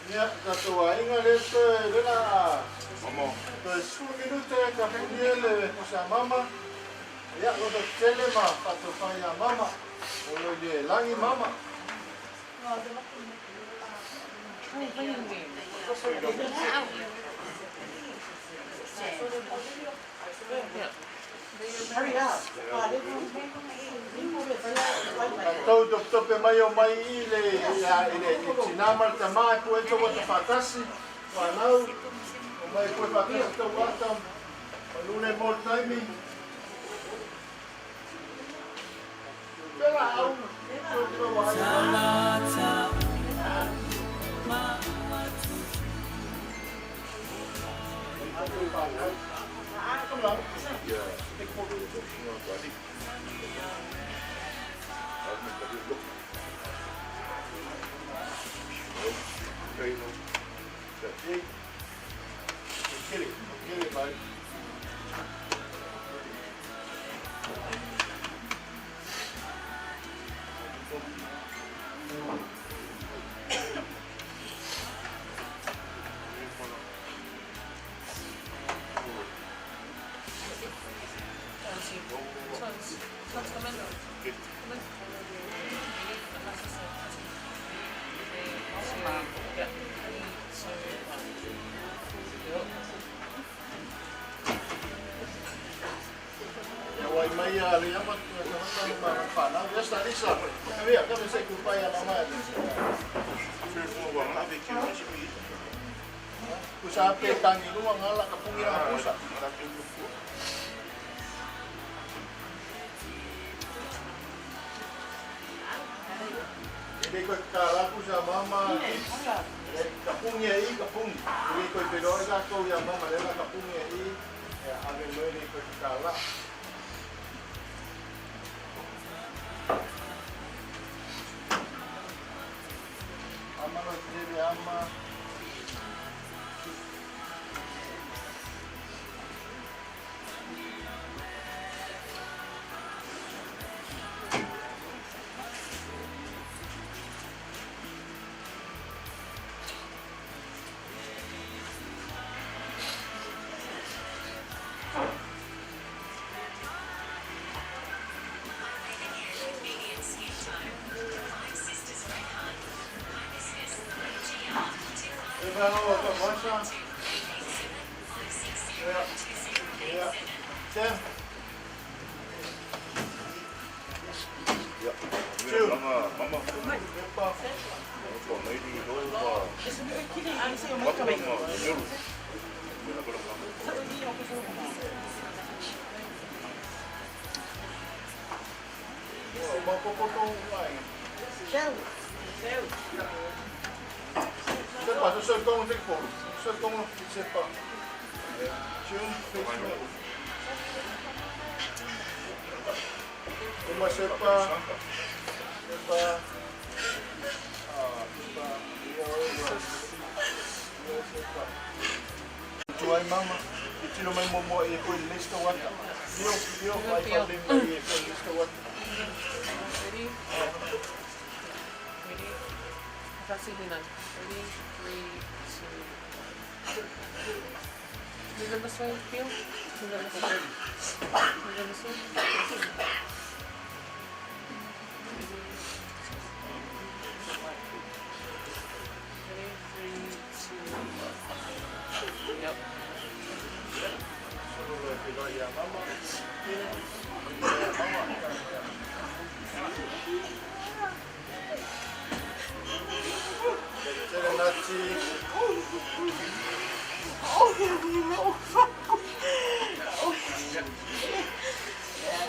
Ia, tatou aiga lea toe le la toe 10 minute ka punie le pusa mama. Ia, loto tele ma faatofai ia mama. O lo le lagi mama. Tatou topetope mai o mai i le i le tina ma le tama e pue tou ata faatasi fanau o mai e pue faatasi tou ata panu le mo le taimi Pela au Ia wai mai a le ama tangata ma whanau. Yes, Lisa. Come here, come and say goodbye a mama. Pusa pe tangi lua ngala ka pungi na pusa. E le koe ka la pusa mama. E ka pungi e i ka pungi. E le koe pelo e ka ia mama le la ka pungi e i. E ave loe le koe ka la. Ama no te ama. E Ten. Two. Tuai mama, tiro mai mo e koe lista wata. Pio, pio, mai pa le mai e koe lista wata. Ready? Ready? Ready? 3, 2, 1. Move in this way, Pio. Move in this way. Move in this way. Ready? 3, 2, 1. Yep. Solo le pilo ia mama. Tele nati.